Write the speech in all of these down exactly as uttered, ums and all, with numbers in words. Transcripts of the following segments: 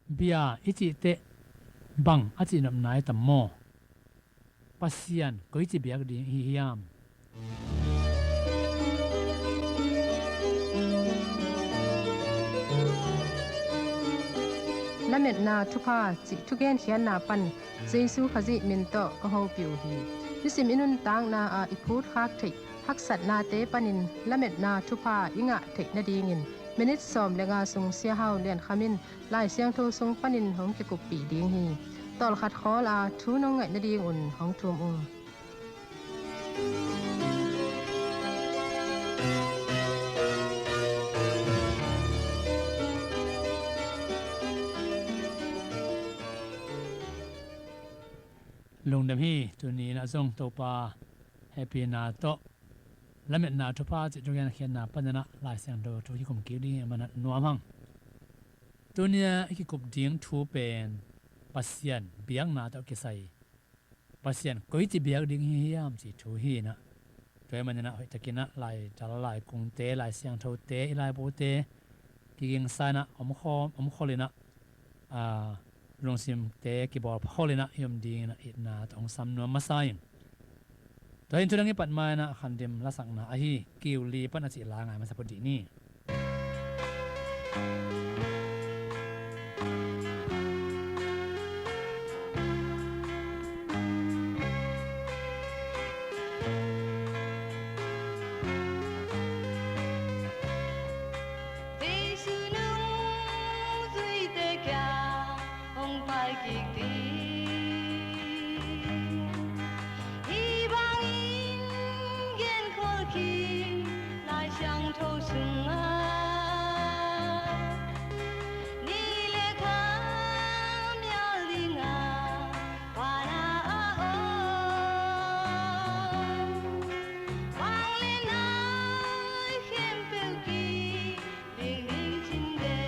Bia i cih teh bang a cihnopna i tam maw? Pasian koici biak ding i hi hiam? Lametna thupha cih thugenkhiatna pan Jesu Khazih min tawh ka hopih uh hi. Nisim i nuntakna ah i phutkhak theih haksatnate panin lametna thupha i ngah theih nadingin minit sawm le nga sung Sia Hau Lian Kham in Lai Siangtho sung panin hong kikuppih ding hi. Tawlkhat khawl a thu nong ngaih nadingun hong thum ung. Lungdam hi. Tuni in ah zong Topa hehpihna tawh lametna thupha cih thugenkhiatna panin ah Lai Siangtho thu kikum kik ding hi a, manat nuam hang. Tuni a i kikup ding thu pen Pasian biakna tawh kisai, Pasian koici biak ding hi hiam cih thu hi in ah. Tua ahih manin ah hoihtakin ah laital, laikungte, Lai Siangthote, i laibute kigingsa in ah om khol, om khol in ah, aa, lungsimte kibawl khol in ah i om dingin ah itna tawh hong sam nuam masa ing. Tua hi in thu dang i pat ma in ah Khan Dim lasakna ahi Kiu Li pan a cih la ngai masa phot dih ni. Jesu nungzuite kiang hong pai kik ding. Hih bangin genkhol khin Lai Siangtho sungah, ni le kha mial dingah pan a om, bang le nai khempeuh ki ding ding cin de.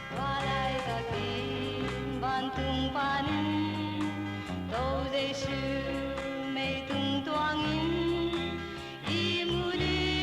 Tua laitakin vantung panin To Jesu meitung tuangin i mu ding.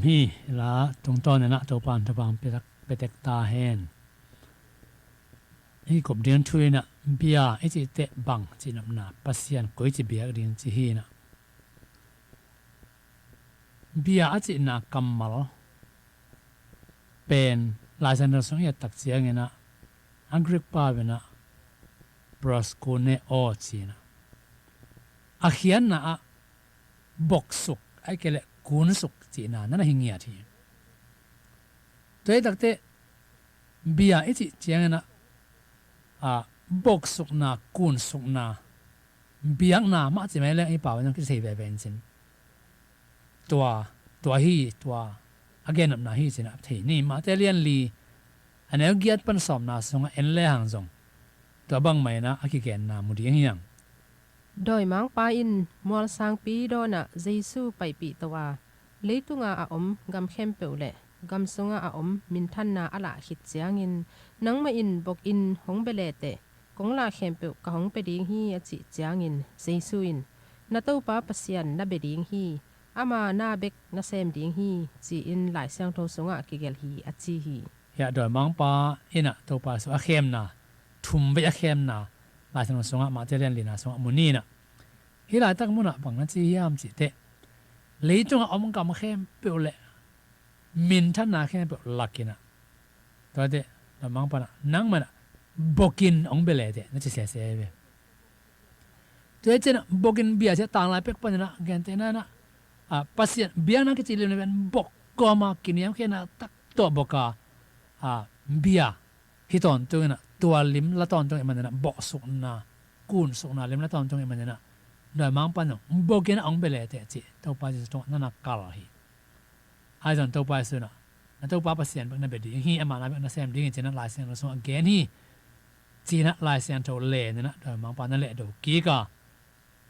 Hi la tungtawn inah Topan thupha pia tek ta hen. Hi kop ding thu inah bia i cih teh bang cihnopna, Pasian koici biak ding ci hi inah. Bia a cihna kammal pen Lai Siangtho sung i et tak ciang inah a Greek pau inah proskuneo ci inah, a khiatna ah boksuk ahih kei leh kunsuk cihna na na hi ngiat hi. Tua hi tak teh bia i cih ciang inah, a, boksukna, kunsukna, biakna mah ci mai leng i pau in zong kici thei veve in cin. Tua, tua hi, tua a gennopna hi ci inah thei ni. Matthai lian li a neu giat pan sawmna sungah en lehang zong tua bangmah inah a kigenna mu ding hi hang. Dawimangpa in mualsangpi dawnah Jesu paipih to a, leitunga a om gam khempeuh le gam sunga a om minthanna a lah khit ciangin, nangmah in bokin hong bia le teh, kong lah khempeuh ka hong pia ding hi, a cih ciangin Jesu in, na Topa Pasian na bia ding hi, ama na bek na sem ding hi, ci-in Lai Siangtho sungah kigelh hi, a ci hi. Hiah dawimangpa inah Topa Jesu a khemna, thumvei a khemna Lai Siangtho sungah, Matthai lian lina sungah mu ni inah. Hih laitak munah bang na ci hiam cih teh, leitunga om gam khempeuh le minthanna khempeuh lak inah, tua teh dawimangpa inah, nangmah inah bokin hong bia le teh, na ci sese ve. Tua hi ciangin ah bokin bia ci a tanglai pek panin ah gentehna in ah, a, Pasian biakna kici lim le pen bok kawma kiniamkhiatna tak tawh boka, a, bia hi tawntungin ah, tua lim la tawntung ih manin ah, boksukna, kunsukna lim la tawntung ih manin ah, dawimangpa in ah bokin ah hong bia le teh ci Topa Jesu tungah na na kal hi. Ahi zongin Topa Jesu in ah, na Topa Pasian bek na bia ding hi, ama na bek na sem ding hi ci-in ah Lai Siangtho sungah gen hi. Ci-in ah Lai Siangtho len in ah dawimangpa na lehdo kik a,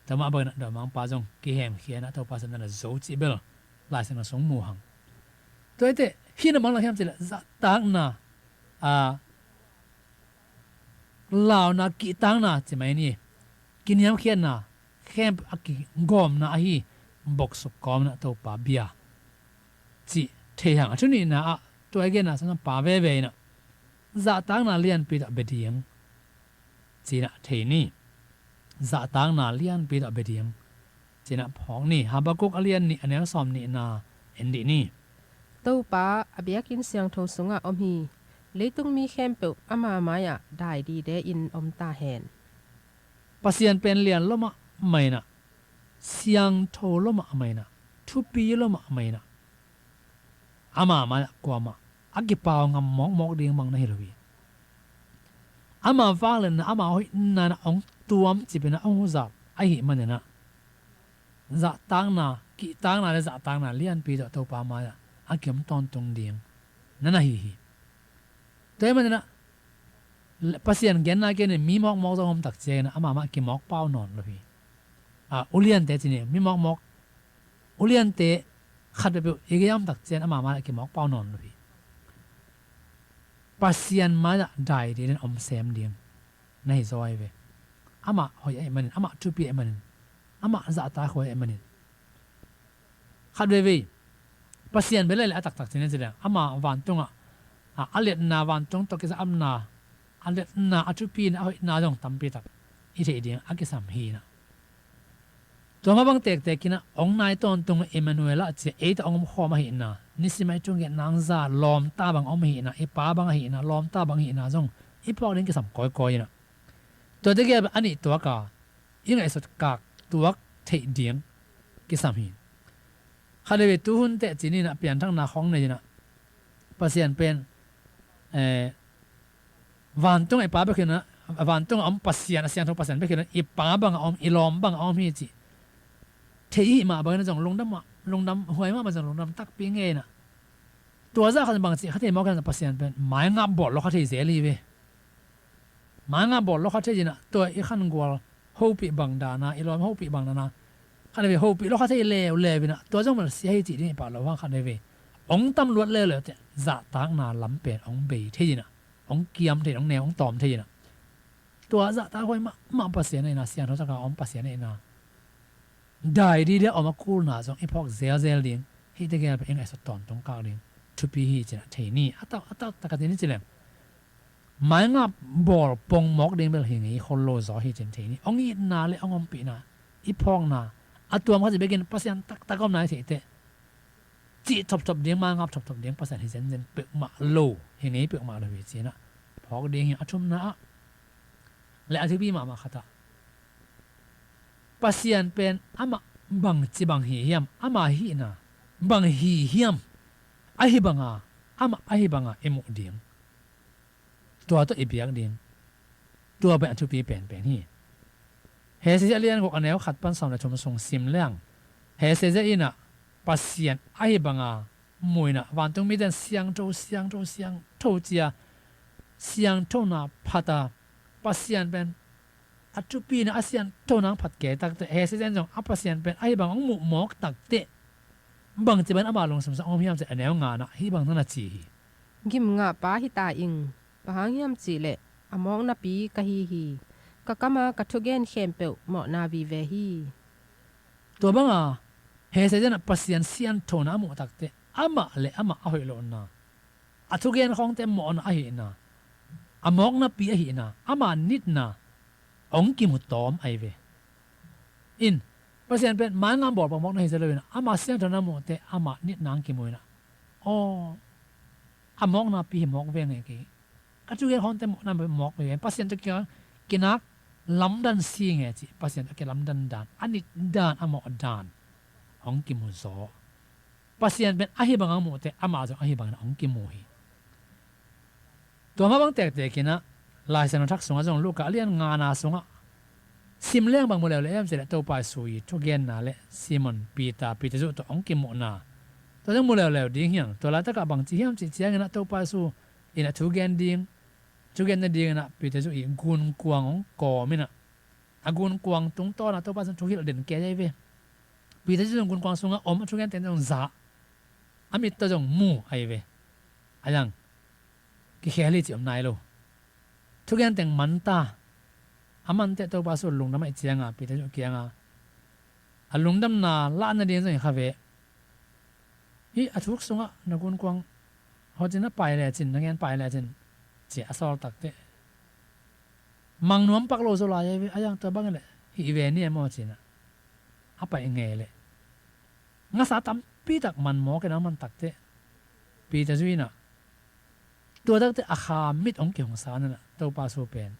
tua mah bangin ah dawimangpa zong kihemkhia in ah Topa Jesu na na zo cih bel Lai Siangtho sung mu hang. Tua hi teh hih na bang lak hiam cih leh zahtakna, a, launa, kihtakna ci mai ni, kiniamkhiatna khempeuh a kigawmna ahi boksuk kawmin ah Topa bia cih thei hang. A thu nihna ah tua i genna sungah pa veve in ah zahtakna lianpi tawh bia ding ci-in ah thei ni. Zahtakna lianpi tawh bia ding ci-in ah phawk ni. Habakkuk a lian nih a neu sawmnihna en dih ni. Topa a biakinn siangtho sungah om hi. Leitung mi khempeuh ama mai-ah dai dide in om ta hen. Pasian pen lian lua mahmah in ah, siangtho lua mahmah in ah, thupi lua mahmah in ah, ama mai-ah kuamah a kipau ngam mawkmawk ding bang na hi lo hi. Ama vangliatna, ama hoihna in ah hong tuamcip in ah hong huzap ahih manin ah zahtakna, kihtakna le zahtakna lianpi tawh Topa mai-ah a kiom tawntung ding na na hi hi. Tua ahih manin ah Pasian genna gen in mi mawkmawk zong om tak ciangin ah ama mah kimawk pau nawn lo hi. A, uliante ci ni, mi mawkmawk, uliante khat peuhpeuh i gei a om tak ciangin ama mah kimawk pau nawn lo hi. Pasian mai-ah dai dide in om sem ding na hi zaw hi ve. Amah hoih ahih manin, amah thupi ahih manin, amah zahtakhuai ahih manin. Khat veivei Pasian bia le leh a taktak ci ni ci leng ama vantungah, a, a liatna, vantung tawh kizapna, a liatna, a thupina, a hoihna zong tampi tak i theih ding a kisam hi in ah. Tua mah bang tektek in ah hong nai tawntung Emmanuel ah ci-a ei tawh hong omkhawm ahihna, nisim a i thungetna hong za, lawmta bang om ahihna, i pa bang ahihna, lawmta bang ahihna zong i phawk ding kisam kawikawi in ah. Tuate gel a nih tuak a i ngaihsut kak tuak theih ding kisam hi. Khat veivei tuhun teh ci ni in ah pianthakna khawng nei in ah Pasian pen, eh, vantung a i pa bek hi in ah, vantung a om Pasian, a siangtho Pasian bek hi in ah, i pa bang a om, i lawm bang a om hi cih thei i hih mah bangin ah zong lungdam mah, lungdam huai mahmah, zong lungdam takpi ngei in ah. Tua zah khat bang cih kha thei mawk in ah Pasian pen maingap bawl lua kha thei zel hi ve. Maingap bawl lua kha thei in ah tua i khangual hopih bang dan a, i lawm hopih bang dan a, khat veivei hopih lua kha thei leuleu in ah tua zong bel sia hi cih ding i pah loh hang khat veivei hong tam luat leuleu teh zahtakna lam pen hong bei thei in ah, hong kiam thei, hong neu, hong tawm thei in ah. Tua zahtakhuai mahmah Pasian ahihna, siangtho taka om Pasian ahihna dai dide a om a kulna zong i phawk zelzel ding Hih tegel pen i ngaihsut tawntung kak ding thupi hi ci-in ah thei ni. A tak, a taktak a ci ni ci leng, maingap bawl pongmawk ding bel hi ngei khol lo zaw hi ci-in thei ni. Hong itna le hong ompihna, i phawkna a tuam khat ci bekin Pasian taktak omna i theih teh, cih thopthop ding, maingap thopthop ding Pasian hi zenzen peuhmah lo, hi ngei peuhmah lo hi ci-in ah phawk ding hi. A thumna ah le a thupi mahmah khat ah, Pasian pen amah bangci bang hi hiam, ama hihna bang hi hiam, ahi banga, amah ahi banga i muh ding, tua tawh i biak ding, tua pen a thupi penpen hi. Hesaya a lian guk a neu khat pan sawm le thum sung sim leng, Hesaya in ah Pasian ahi banga mu in ah, vantung mite in siangtho, siangtho, siangtho ci-a siangthona phat a, Pasian pen a thupina, a sianthona hong phat kei takteh, Hesaya in zong a Pasian pen ahi bang hong muh mawk takteh, bangci bangin ama lungsim sung om hiam cih a neu ngana hih bang na na ci hi. Gim ngahpa hi ta ing, bang hang hiam cihleh a mawknapi ka hi hi. Ka kama ka thugen khempeuh mawhna vive hi. Tua banga Hesaya in ah Pasian sianthona a muh takteh, amah le amah a hoih lohna, a thugen khawngte mawhna ahihna, a mawknapi ahihna, ama nitna hong kimu tawm ahi ve. In, Pasian pen maingap bawl pongmawkna hi zel lo in ah, ama sianthona a muhteh ama nitna hong kimu in ah, aw, a mawknapi hi mawk veng e kei. Ka thugen khawngte mawhna mawk veng e. Pasian tawh kinak, kinak lamdang si nge cih, Pasian tawh kilamdang dan, a nit dan, a mawh dan hong kimu zaw. Pasian pen ahi banga hong muhteh, amah zong ahi bangin hong kimu hi. Tua mah bang tektek in ah, Lai Siangtho Thak sungah zong Luka a lian ngana sungah sim leng bang mu leuleu hiam cihleh Topa Jesu i thugenna le Simon Peter, Peter Zu tawh hong kimuhna, tua zong mu leuleu ding hi hang. Tua laitakah bangci hiam cih ciangin ah Topa Jesu in ah thugen ding, thugen nadingin ah Peter Zu i gunkuang hong kawm in ah, a gunkuang tungtawn ah Topa Jesu in thuhilh den kei ahi ve. Peter Zu zong gunkuang sungah om, a thugente zong za, a mit tawh zong mu ahi ve. A yang kikhel hi cih om nai lo. Thugen teng man ta. A man teh Topa Jesu lungdam ahih cianga Peter Zu kianga a lungdamna lah nading zong hi kha ve. Hih a thuk sungah na gunkuang hawtin a pai lecin, na ngen pai lecin, ci-a a sawl takteh, mang nuam pak lo zaw lai ahi ve. A yang tua bangin leh hih ve ni e maw ci-in ah a pai ngei leh, ngasa tampi tak man mawk in a man takteh, Peter Zu in ah tua takteh a kha mit hong kihong sa in ah Topa Jesu pen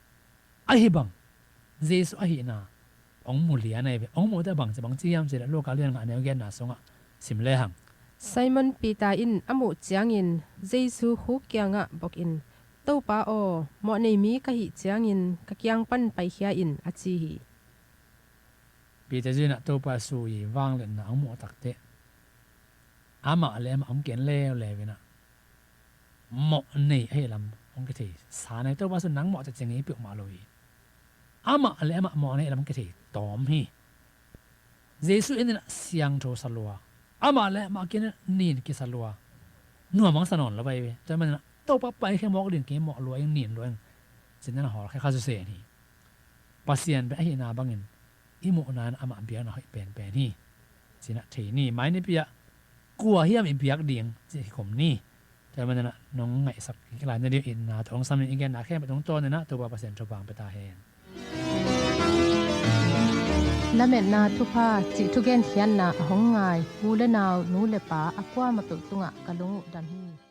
ahi bang Jesu ahihna hong mu lian ahi ve. Hong muhteh bangci bang ci hiam cihleh Luka lian nga a neu genna sungah sim lehang, Simon Peter in a muh ciangin Jesu khuk kiangah bokin, Topa aw, mawhnei mi ka hih ciangin ka kiang pan paikhia in, a ci hi. Peter Zu in ah Topa Jesu i vangliatna hong muh takteh, amah le amah hong ken leuleu in ah mawhnei ahi lam hong kithei sa nai. Topa Jesu in nang mawh tecing hi peuhmah lo hi. Amah le amah mawhnei ahi lam hong kithei tawm hi. Jesu in ah siangtho sa lua, amah le amah kin nin kisa lua, nuam hong sa nawn lo ahi ve. Tua manin ah Topa paikhia mawk ding kei, mawh lua ing, nin lua ing, ci-in na hawlkhia kha susen hi. Pasian pen ahihna bangin i muhna in amah biakna hoih penpen hi, ci-in ah thei ni. Mai nipi ah kua hiam i biak ding cih hi khum ni. Tua manin ah nong ngaihsak kik lai nading itna tawh hong sam in, i genna khempeuh tungtawn in ah Topa Pasian thupha hong pia ta hen. Lametna thupha cih thugen khiatna a hong ngai u le nau, nu le pa a kuamah peuh tungah ka lung uh dam hi.